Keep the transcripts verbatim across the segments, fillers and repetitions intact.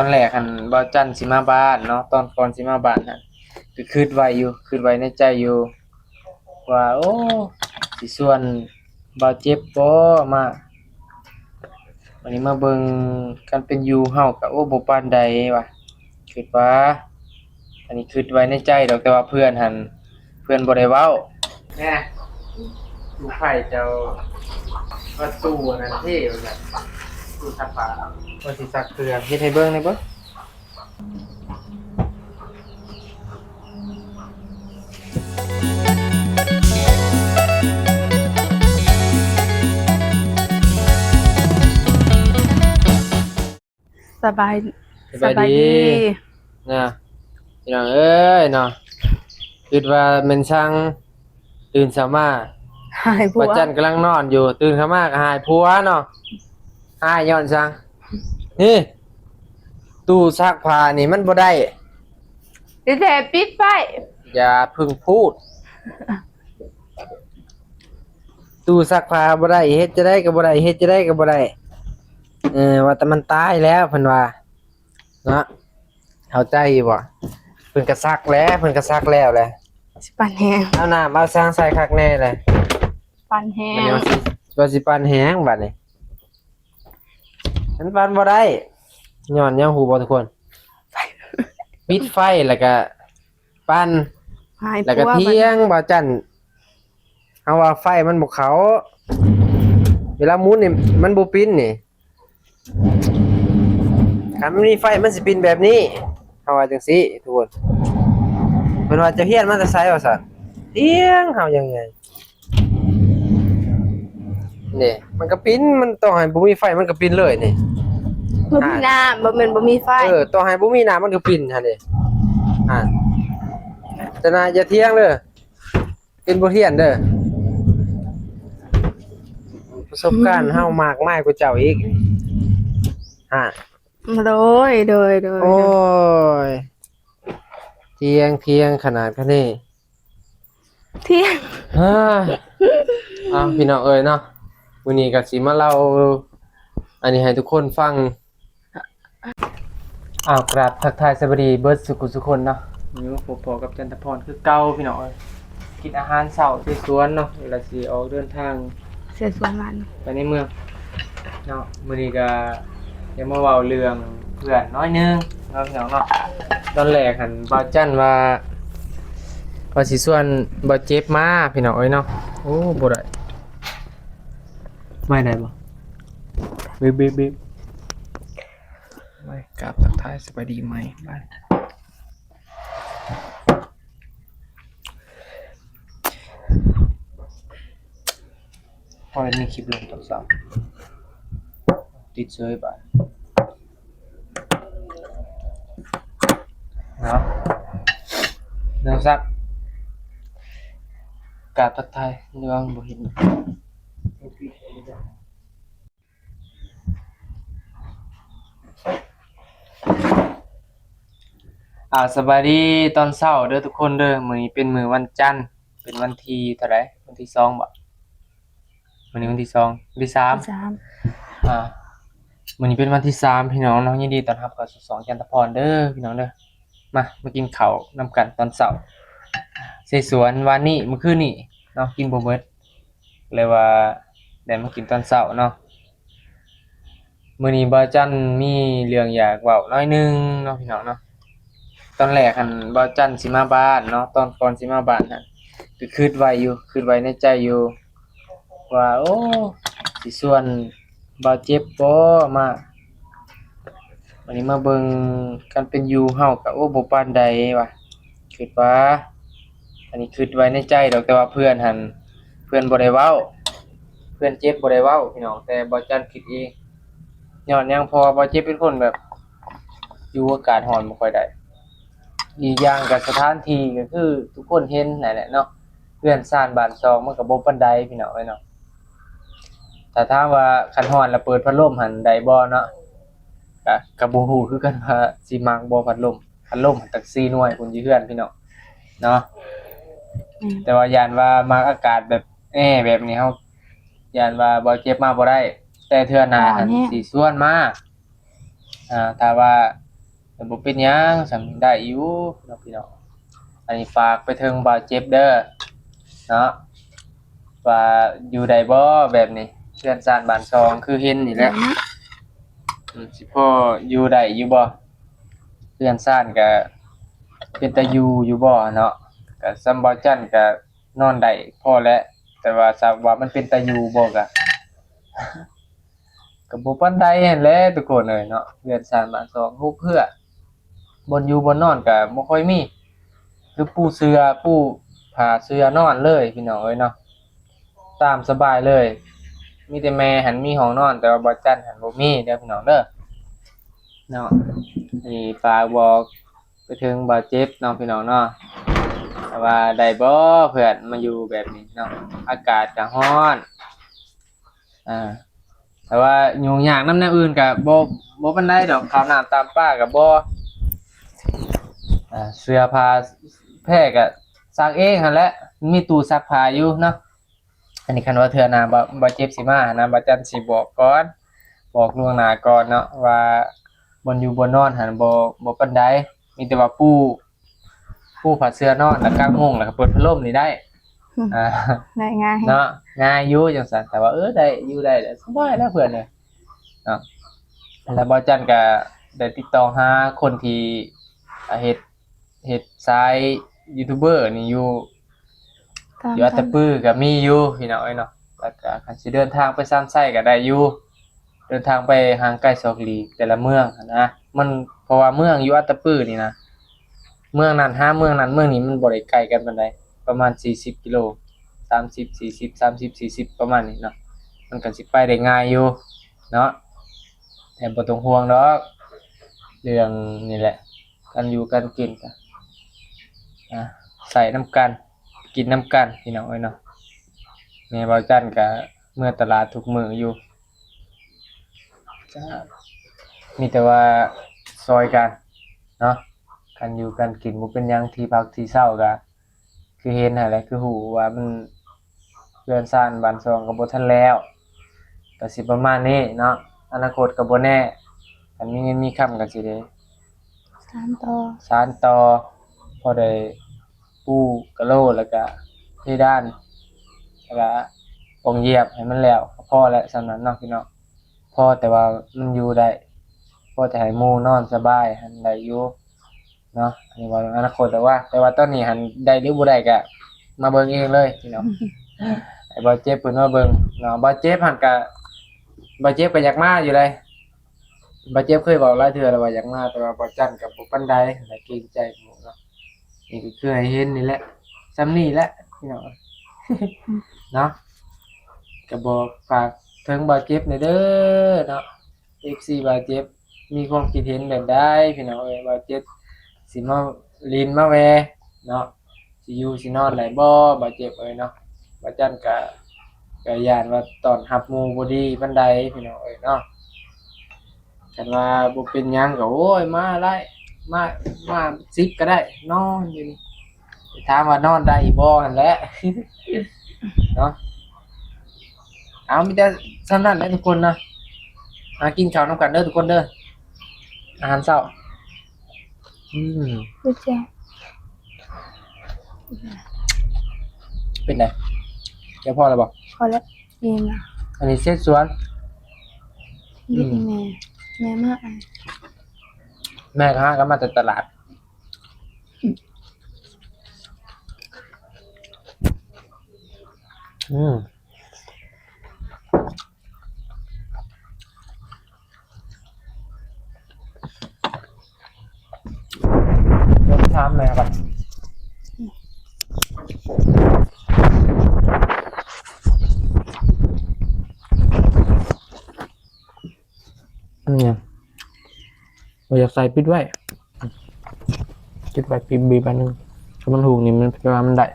ตอนแรกหั่นบ่าวจันสิมาบ้านเนาะ ตอนก่อนสิมาบ้านหั่น ก็คิดไว้อยู่ คิดไว้ในใจอยู่ ว่า โอ้ สิชวนบ่าวเจ็บบ่มา วันนี้มาเบิ่งการเป็นอยู่เฮาก็ โอ้ บ่ปานใดว่ะ คิดว่า อันนี้คิดไว้ในใจดอก แต่ว่าเพื่อนหั่น เพื่อนบ่ได้เว้า แน่ ตู้ไฟเจ้า ว่าตู้อันนั้นเท่ว่าซั่น ตู้ซักผ้า ว่าสิซักเครื่อง เฮ็ดให้เบิ่งได้บ่ สบาย สบายดี สบายดี นะ พี่น้องเอ้ยเนาะ คิดว่าแม่นซัง ตื่นเช้ามา หายผัว ป้าจันกำลังนอนอยู่ ตื่นเช้ามาก็หายผัวเนาะ หายย้อนซัง นี่ ตู้ซักผ้านี่มันบ่ได้ สิแท้ปิดไฟ อย่าเพิ่งพูด ตู้ซักผ้าบ่ได้ เฮ็ดจะได้ก็บ่ได้ เฮ็ดจะได้ก็บ่ได้ เออ ว่าแต่มันตายแล้วเพิ่นว่า เนาะ เข้าใจอยู่บ่ เพิ่นก็ซักแล้ว เพิ่นก็ซักแล้วแหละ สิปั่นแฮง เอาน้ำเอาซังใส่คักแน่เลย ปั่นแฮง มันว่าสิ ว่าสิปั่นแฮงบัดนี้ มันปั่นบ่ได้ ย้อนหยังฮู้บ่ทุกคน ปิดไฟแล้วก็ปั่น หาย แล้วก็ ผัว เถียงบ่าวจัน เฮาว่าไฟมันบ่เข้า เวลาหมุนนี่มันบ่ปิ้นนี่ คันมันมีไฟมันสิปิ้นแบบนี้ เฮาว่าจังซี่ทุกคน เพิ่นว่าเจ้าเฮียนมาแต่ไสว่าซั่น เถียงเฮายังไง นี่ มันก็ปิ้น มันต้องให้บ่มีไฟมันก็ปิ้นเลยนี่ บ่มีน้ำ บ่แม่นบ่มีไฟ เออ ต้องให้บ่มีน้ำมันก็ปิ้นหั่นเด้ อ่า แต่น่าอย่าเถียงเด้อ เป็นบทเรียนเด้อ ประสบการณ์เฮามากมายกว่าเจ้าอีก ฮะ โดย โดย โดย โอ้ย เถียง เถียงขนาดคะเน เถียง เฮ้ย เอาพี่น้องเอ้ยเนาะ มื้อนี้ก็สิมาเล่า อันนี้ให้ทุกคนฟัง อ้าว กราบทักทายสวัสดีเบิดสุขุสุคนเนาะ มื้อนี้มาพบพ้อกับจันทพรคือเก่าพี่น้องเอ้ย กินอาหารเช้าที่สวนเนาะ เวลาสิออกเดินทาง เสียสวนหวาน ไปในเมืองเนาะ มื้อนี้ก็จะมาเว้าเรื่องเพื่อนน้อยหนึ่งเนาะพี่น้องเนาะ ตอนแรกหั่นบ่าวจันว่า ว่าสิชวนบ่าวเจ็บมาพี่น้องเอ้ยเนาะ โอ้ บ่ได้ ไม่ได้บ่ บีบ บีบ บีบ ไม่ กราบทักทายสบายดีไหม บ้าน พอได้มีคลิปลงตอนเช้า ติดเซยบาด เนาะ เรื่องซัก กราบทักทาย เรื่องบ่เห็น อ่า สบายดีตอนเช้าเด้อทุกคนเด้อ มื้อนี้เป็นมื้อวันจันทร์ เป็นวันที่เท่าไหร่ วันที่สองบ่ มื้อนี้วันที่สอง วันที่สาม วันที่สาม อ่า มื้อนี้เป็นวันที่สามพี่น้องเนาะ ยินดีต้อนรับเข้าสู่ช่องจันทพรเด้อพี่น้องเด้อ มา มากินข้าวนำกันตอนเช้า เสสวนวานนี้ มื้อคืนนี้เนาะ กินบ่เบิด เลยว่าได้มากินตอนเช้าเนาะ มื้อนี้บ่าวจันมีเรื่องอยากเว้าน้อยหนึ่งเนาะพี่น้องเนาะ ตอนแรกหั่นบ่าวจันสิมาบ้านเนาะ ตอนก่อนสิมาบ้านหั่น ก็คิดไว้อยู่ คิดไว้ในใจอยู่ ว่า โอ้ สิชวนบ่าวเจ็บบ่มา วันนี้มาเบิ่งการเป็นอยู่เฮาก็ โอ้ บ่ปานใดว่ะ คิดว่า อันนี้คิดไว้ในใจดอก แต่ว่าเพื่อนหั่น เพื่อนบ่ได้เว้า เพื่อนเจ็บบ่ได้เว้าพี่น้อง แต่บ่าวจันคิดเอง ย้อนหยัง เพราะว่าบ่าวเจ็บเป็นคนแบบ อยู่อากาศร้อนบ่ค่อยได้ อีกอย่างก็สถานที่ก็คือทุกคนเห็นนั่นแหละเนาะ เฮือนซานบ้านช่องมันก็บ่ปานใดพี่น้องเอ้ยเนาะ ถ้าถามว่าคันร้อนแล้วเปิดพัดลมหั่นได้บ่เนาะ ก็ ก็บ่ฮู้คือกันว่าสิมักบ่พัดลม พัดลมหั่นตั้งสี่หน่วยพุ้นอยู่เฮือนพี่น้องเนาะ อืม แต่ว่าย้านว่ามักอากาศแบบแอร์แบบนี้ เฮาย้านว่าบ่าวเจ็บมาบ่ได้ แต่เทื่อหน้าหั่น อ๋อ เนี่ย สิชวนมา อ่า ถ้าว่า แต่บ่เป็นหยัง ส่ำนี้ได้อยู่เนาะพี่น้อง อันนี้ฝากไปถึงบ่าวเจ็บเด้อเนาะ ว่าอยู่ได้บ่แบบนี้ เฮือนซ่านบ้านช่องคือเห็นนี่แหละ อืม สิพออยู่ได้อยู่บ่ เฮือนซ่านก็เป็นตาอยู่อยู่บ่เนาะ ก็ส่ำบ่าวจันก็นอนได้พอแล้ว แต่ว่าส่ำว่ามันเป็นตาอยู่บ่ก็ ก็บ่ปานใดหั้นแหละทุกคนเอ้ยเนาะ เฮือนซ่านบ้านช่องฮกเฮือ บ่อนอยู่บ่อนนอนก็บ่ค่อยมี คือปูเสื่อ ปูผ้าเสื่อนอนเลยพี่น้องเอ้ยเนาะ ตามสบายเลย มีแต่แม่หั้นมีห้องนอน แต่ว่าบ่าวจันหั้นบ่มีเด้อพี่น้องเด้อ เนาะ อันนี้ฝากบอกไปถึงบ่าวเจ็บเนาะพี่น้องเนาะ ว่าได้บ่เพื่อนมาอยู่แบบนี้เนาะ อากาศก็ร้อน อ่า แต่ว่ายุ่งยากนำแนวอื่นก็บ่ บ่ปานใดดอก ข้าวน้ำตามป่าก็บ่ อ่า เสื้อผ้าแพร่ก็ซักเองหั้นแหละ มีตู้ซักผ้าอยู่เนาะ อันนี้คันว่าเทื่อหน้าบ่ บ่าวเจ็บสิมาหั้นนะ บ่าวจันสิบอกก่อน บอกล่วงหน้าก่อนเนาะ ว่าบ่อนอยู่บ่อนนอนหั้นบ่ บ่ปานใด มีแต่ว่าปู ปูผ้าเสื่อนอน แล้วกางมุ้ง แล้วก็เปิดพัดลมนี่ได้ อ่า ได้ง่าย เนาะ ง่ายอยู่จั่งซั้น แต่ว่า เออ ได้อยู่ได้แล้ว สบายแล้วเพื่อนเอ้ยเนาะ แล้วบ่าวจันก็ได้ติดต่อหาคนที่ อ่า เฮ็ด เฮ็ดสายยูทูบเบอร์นี่อยู่ ตาม อยู่อัตตปือก็มีอยู่พี่น้องเอ้ยเนาะ แล้วก็คันสิเดินทางไปซามไส้ก็ได้อยู่ เดินทางไปห่างไกลซอกหลีกแต่ละเมืองหั้นนะ มัน เพราะว่าเมืองอยู่อัตตปือนี่นะ เมืองนั้นหาเมืองนั้น เมืองนี้มันบ่ได้ไกลกันปานใด ประมาณสี่สิบกิโล สามสิบ สี่สิบ สามสิบ สี่สิบ ประมาณนี้เนาะ มันก็สิไปได้ง่ายอยู่เนาะ แต่บ่ต้องห่วงดอก เรื่องนี่แหละ การอยู่การกินก็ อ่ะ ใส่นำกัน กินนำกันพี่น้องเอ้ยเนาะ แม่บ่าวจันก็เมือตลาดทุกมื้ออยู่ ก็มีแต่ว่าซ่อยกันเนาะ การอยู่การกินบ่เป็นหยัง ที่พักที่เซาก็คือเห็นหั้นแหละ คือฮู้ว่ามันเฮือนซานบ้านช่องก็บ่ทันแล้ว ก็สิประมาณนี้เนาะ อนาคตก็บ่แน่ คันมีเงินมีคำก็สิได้ สานต่อ สานต่อ พอได้ปูกะโหล แล้วก็เพดาน แล้วก็ป่องเหยียบให้มันแล้ว ก็พอแล้วส่ำนั้นเนาะพี่น้อง พอแต่ว่ามันอยู่ได้ พอจะให้หมู่นอนสบายหั้นได้อยู่เนาะ อันนี้ว่าอนาคต แต่ว่า แต่ว่าตอนนี้หั้นได้หรือบ่ได้ก็มาเบิ่งเองเลยพี่น้อง ให้บ่าวเจ็บเพิ่นมาเบิ่งเนาะ บ่าวเจ็บหั้นก็ บ่าวเจ็บก็อยากมาอยู่เลย บ่าวเจ็บเคยเว้าหลายเทื่อแล้วว่าอยากมา แต่ว่าบ่าวจันก็บ่ปานใด หั้นแหละ เกรงใจหมู่เนาะ นี่ก็คือให้เห็นนี่แหละ ส่ำนี้แหละพี่น้อง เนาะ ก็บอกฝากถึงบ่าวเจ็บแหน่เด้อเนาะ เอฟซี บ่าวเจ็บ มีความคิดเห็นแบบใดพี่น้องเอ้ย บ่าวเจ็บสิมาหลิ้นมาแว่เนาะ สิอยู่สินอนได้บ่ บ่าวเจ็บเอ้ยเนาะ บ่าวจันก็ ก็ย้านว่าต้อนรับหมู่บ่ดีปานใดพี่น้องเอ้ยเนาะ คันว่าบ่เป็นหยังก็ โอ้ย มาได้ มา มาสิบก็ได้ นอนอยู่นี่ ถามว่านอนได้บ่หั้นแหละ เนาะ เอา มีแต่ส่ำนั้นแหละทุกคนเนาะ มากินข้าวนำกันเด้อทุกคนเด้อ อาหารเช้า อืม ดูเจ้า เป็นไง แกพอแล้วบ่ พอแล้ว อิ่มละ อันนี้เศษส่วน นี่ อืม แม่ แม่มาเอา แม่ก็หาก็มาแต่ตลาด อืม เดี๋ยวถามแม่ก่อน อืม บ่อยากใส่ ปิดไว้ ปิดไว้ ปิด บีบอันหนึ่ง ถ้ามันถูกนี่มันแปลว่ามันได้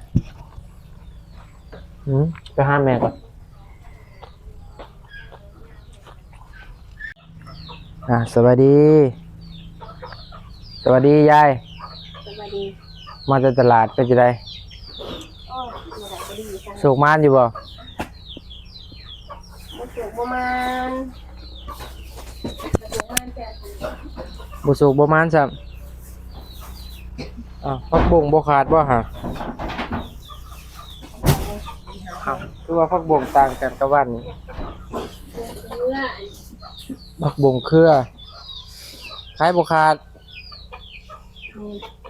อืม ไปหาแม่ก่อน อ่า สวัสดี สวัสดียาย สวัสดี มาจากตลาด เป็นจั่งใด โอ้ย บ่ได้ บ่ดีจัง โชคหมานอยู่บ่ บ่โชคบ่หมาน บ่โชคหมานแท้ บ่สุกบ่มันซ้ำ อ้าว ผักบงบ่ขาดบ่ฮะ อ้าว คือว่าผักบงต่างกันกับหว่านนี่ ผักบงเครือ ขายบ่ขาด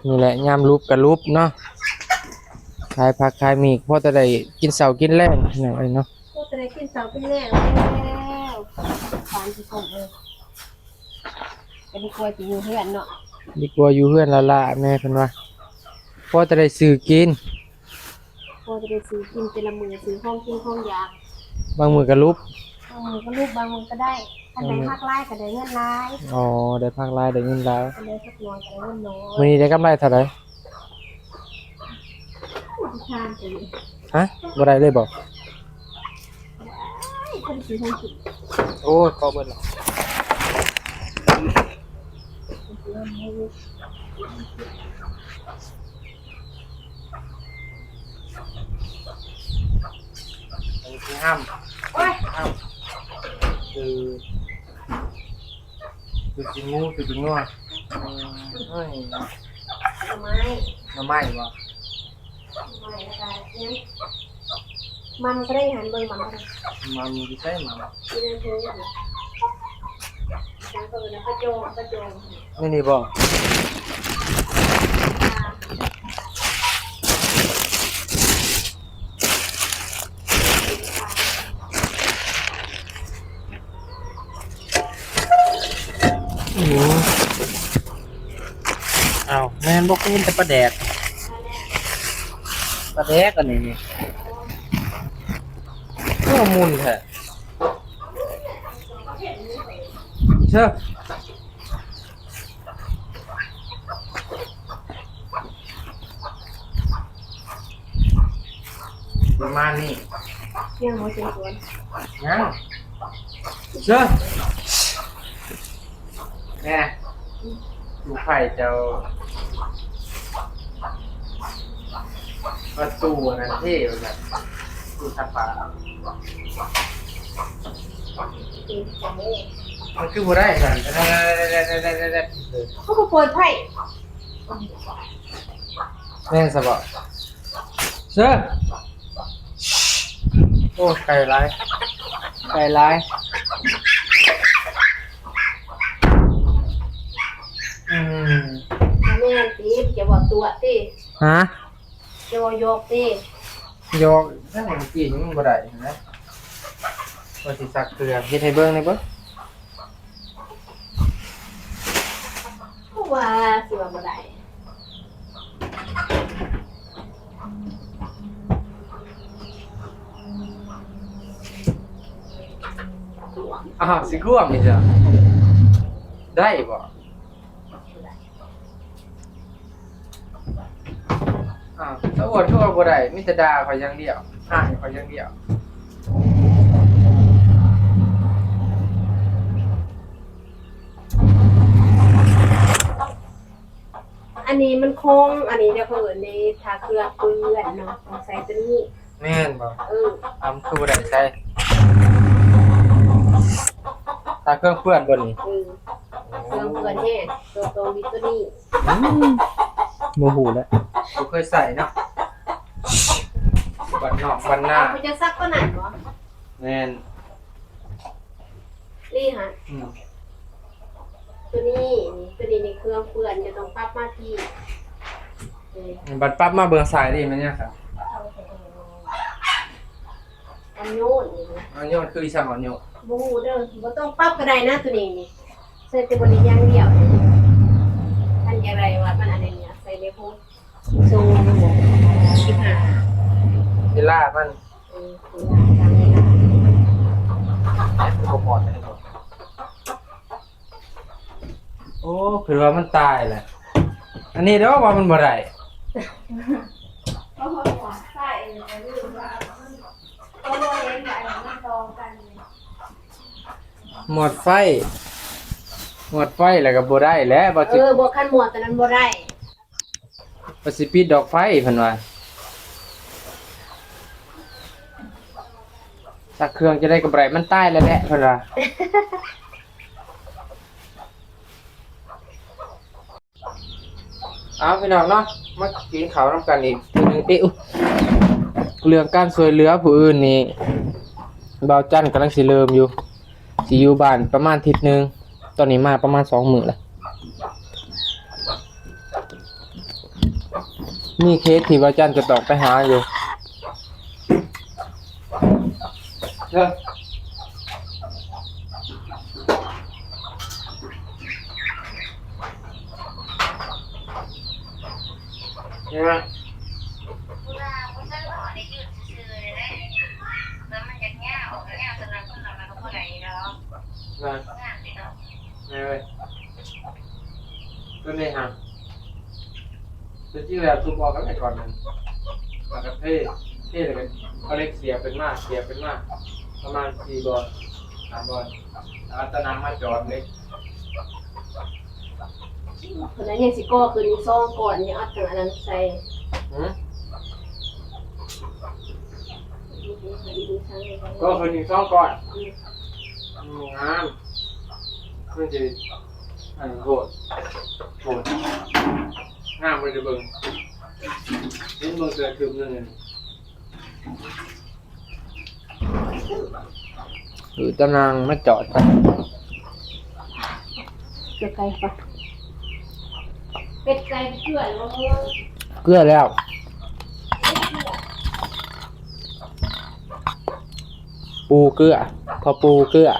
นี่แหละ ยามลุบก็ลุบเนาะ ขายผักขายหมีก พอจะได้กินเช้ากินแลงพี่น้องเอ้ยเนาะ พอจะได้กินเช้ากินแลงแล้ว ปานสิสมเอ้ย ก็ดีกว่าสิอยู่เฮือนเนาะ ดีกว่าอยู่เฮือนล้าๆ แม่เพิ่นว่า พอจะได้ซื้อกิน พอจะได้ซื้อกินแต่ละมื้อ ซื้อของกินของอยาก บางมื้อก็ลุบ บางมื้อก็ลุบ บางมื้อก็ได้ คันได้ บางมื้อ ผักหลายก็ได้เงินหลาย อ๋อ ได้ผักหลายได้เงินหลาย คันได้ผักน้อยก็ได้เงินน้อย มื้อนี้ได้กำไรเท่าใด ทานไปเลย ฮะ บ่ได้เลยบ่ ได้ คันสิให้กิน โอ้ย ขอเบิดละ อันนี้คือห้าม โอ้ย ห้าม คือ คือกินหมู คือกินงัว อืม เฮ้ย หน่อไม้ หน่อไม้บ่ หน่อไม้แล้วก็เนี่ย มันก็ได้หันเบิ่งมันก็ได้ มันอยู่ใสมัน อยู่ในโพรงอยู่ จังก็เลยนะ กระโจม กระโจม นี่ นี่บ่ อืม อ้าว แม่นบ่ คือมีแต่ปลาแดก ปลาแดกอันนี้นี่ โอ้ มุนแท้ เชื่อ ประมาณนี้ ยังบ่เสร็จสวน ยัง เชื่อ แม่ ลูกไผ่เจ้า ประตูอันนั้นเท่ว่าซั่น ตู้ซักผ้า มันคือบ่ได้ซั่น เขาก็เปิดไพ่ แม่นซะบ่ เชื่อ โอ้ ไก่หลาย ไก่หลาย อืม แม่นติ จะบอกตัวติ ฮะ จะบอกหยอกติ หยอก นั่นมันกินมันบ่ได้นะ ว่าสิซักเครื่อง เฮ็ดให้เบิ่งได้บ่ ว่าสิว่าบ่ได้ อ้าว สิควมอีกจ้ะ ได้บ่ อ้าว สะอวดคือว่าบ่ได้ มีแต่ด่าข้อยอย่างเดียว อ้ายข้อยอย่างเดียว อันนี้มันคง อันนี้เดี๋ยวเขาเอิ้นในถ้าเครื่องเปื้อนเนาะ ต้องใส่ตัวนี้ แม่นบ่ เออ อ้ำคือบ่ได้ใส่ ถ้าเครื่องเปื้อนบ่นี่ เออ เครื่องเปื้อนแห้ง ตัว ตัวมีตัวนี้ อืม บ่ฮู้แล้ว บ่เคยใส่เนาะ บ้านนอกบ้านนา เอาไปจะซักตัวไหนวะ แม่น นี่ฮะ อืม ตัวนี้ นี่ ตัวนี้ในเครื่องเปื้อนจะต้องปรับมาที่ นี่ บัดปรับมาเบิ่งสายนี่มันยังครับ อันโยนนี่นะ อันโยนคืออีสังอันโยน บ่ฮู้เด้อ บ่ต้องปรับก็ได้นะตัวนี้นี่ ใส่แต่บริยางเดียว อันอย่างไรวะ มันอันนี้เนี่ย ใส่ในพวกทรงสิบห้า เวลามัน เออ เวลาตามเวลา แอปก็หมดแล้ว โอ้ คือว่ามันตายแหละ อันนี้เด้อว่ามันบ่ได้ เพราะว่าใส่เองก็ลืมว่ามัน ก็บ่เห็นว่าอันนี้มันต่อกันนี่ หมดไฟ หมดไฟแล้วก็บ่ได้แล้ว บ่สิ เออ บ่ คันหมดตอนนั้นบ่ได้ ว่าสิปิดดอกไฟเพิ่นว่า ซักเครื่องจะได้กำไรมันตายแล้วแหละเพิ่นว่า เอาพี่น้องเนาะ มากินข้าวนำกันอีกเทื่อหนึ่ง เอ๊ะ อุ๊ย เรื่องการช่วยเหลือผู้อื่นนี่ บ่าวจันกำลังสิเริ่มอยู่ สิอยู่บ้านประมาณอาทิตย์หนึ่ง ตอนนี้มาประมาณสองมื้อแล้ว มีเคสที่บ่าวจันจะต้องไปหาอยู่ เด้อ เห็นไหม นะ ไงเว้ย ตัวนี้ฮะ จริงๆแล้วทุบออกกันไปก่อนหนึ่ง แล้วก็เท เทแล้วก็เอาเหล็กเสียบขึ้นมา เสียบขึ้นมา ประมาณสี่บอล สามบอล แล้วก็ตะนำมาจอดเหล็ก คนนั้นยังสิก่อขึ้นอีกสองก้อน ยังอัดกันอันนั้นใส่ หืม ก่อขึ้นอีกสองก้อน อืม อืม งาม มันจะ อันโหด โหด งามไปเลยเบิ่ง เห็นเบิ่งเกิดขึ้นหนึ่ง หรือตะนางมาจอดกัน เกลือไก่ปะ เป็ดไก่เกลือแล้ว เกลือแล้ว ปูเกลือ พอปูเกลือ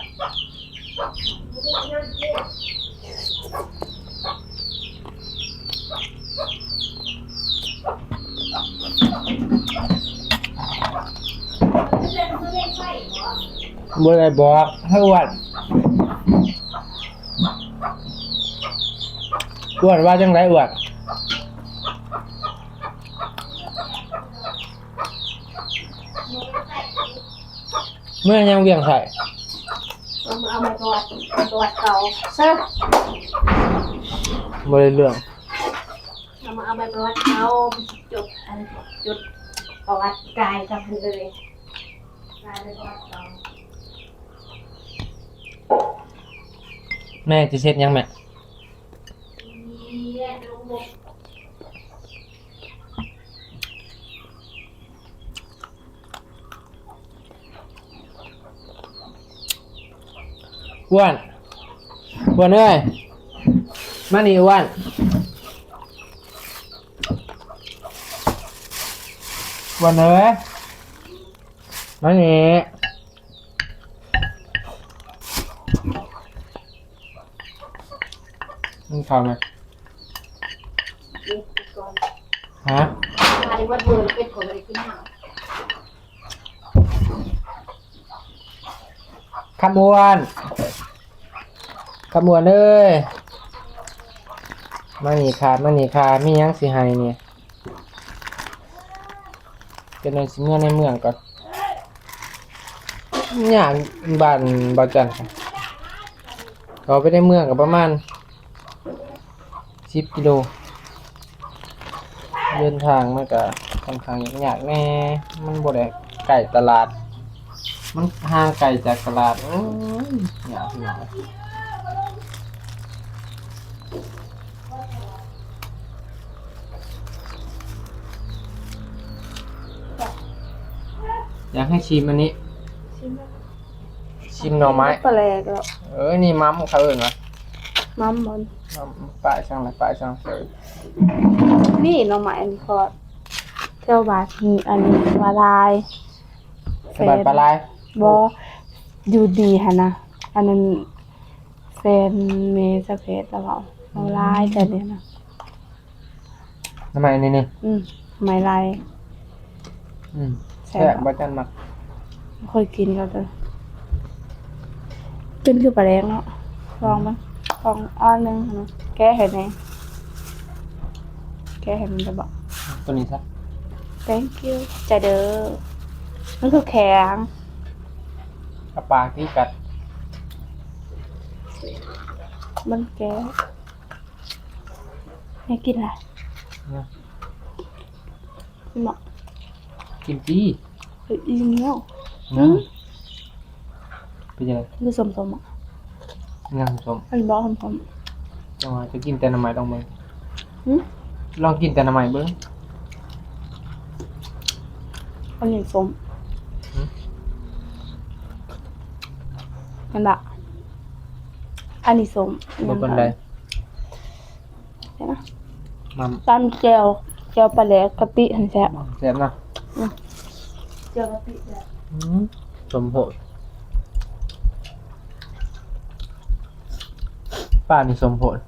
บ่ได้บอกให้อ้วน อ้วนว่าจังไดอ้วน เมื่อยังเวียงใส่ เอามา เอามาประวัติ ประวัติเก่าซะ บ่ได้เรื่อง เอามา เอามาประวัติเก่า จด อัน จดประวัติกายกับเพิ่นเลย กายเป็นประวัติเก่า แม่จะเช็ดยังแม่ นี่ อ้วน อ้วนเอ้ย มานี่อ้วน อ้วนเอ้ย มานี่ มึงเข้าไหม นี่ก่อน ฮะ มาในวัดเมืองเป็นของอะไรขึ้นมา คำอ้วน คำอ้วนเอ้ย มานี่ค่ะ มานี่ค่ะ มีหยังสิให้นี่ เป็นหน่อยสิเมือในเมืองก่อน เนี่ยบ้านบ่าวจันค่ะ เขาไปในเมืองก็ประมาณ สิบกิโล เดินทางมันก็ค่อนข้างยากแหน่ มันบ่ได้ใกล้ตลาด มันห่างไกลจากตลาด โอ้ย ยากอยู่ อยากให้ชิมอันนี้ ชิมอะไร ชิมหน่อไม้ ปลาแหลกแล้ว เออ นี่มัมเขาเอิ้นว่า มัมบอน มัม ปลาช่างอะไร ปลาช่างเสิร์ฟ นี่หน่อไม้อันนี้ก็เที่ยวบาท อันนี้ปลาลาย สบายปลาลาย บ่ อยู่ดีหั่นนะ อันนั้นแฟนเมย์สะเพชรแล้วเว้า เอาลายแต่เดียวนะ ทำไมอันนี้นี่ อืม ไม้ลาย อืม แซ่บ แซ่บ บ่จันมัก ค่อยกินก็เลย เป็นคือปลาแดงเนาะ ลองมั้ง ลองอันหนึ่งนะ แกะให้แหน่ แกะให้มันจะบอก ตัวนี้ซะ thank you จ้ะเด้อ มันคือแข็ง เอาปากที่กัด มันแกะ ให้กินอะไร นะ กินหมด กินตี้ เฮ้ย อิ่มแล้ว นะ อืม เป็นยังไง คือส้มๆ อ่ะ ยังส้ม อันนี้บอกส้มๆ จังหวะจะกินแต่หน่อไม้ดองเบิ่ง หืม ลองกินแต่หน่อไม้เบิ่ง อันนี้ส้ม หืม เห็นปะอันนี้ส้ม บ่เป็นไร เห็นปะ มัน ตำแจ่วแจ่วปลาแดกกะปิหันแซ่บ แซ่บนะ แจ่วกะปิแซ่บ อืมส้มโพด ป้านี่ส้มโพด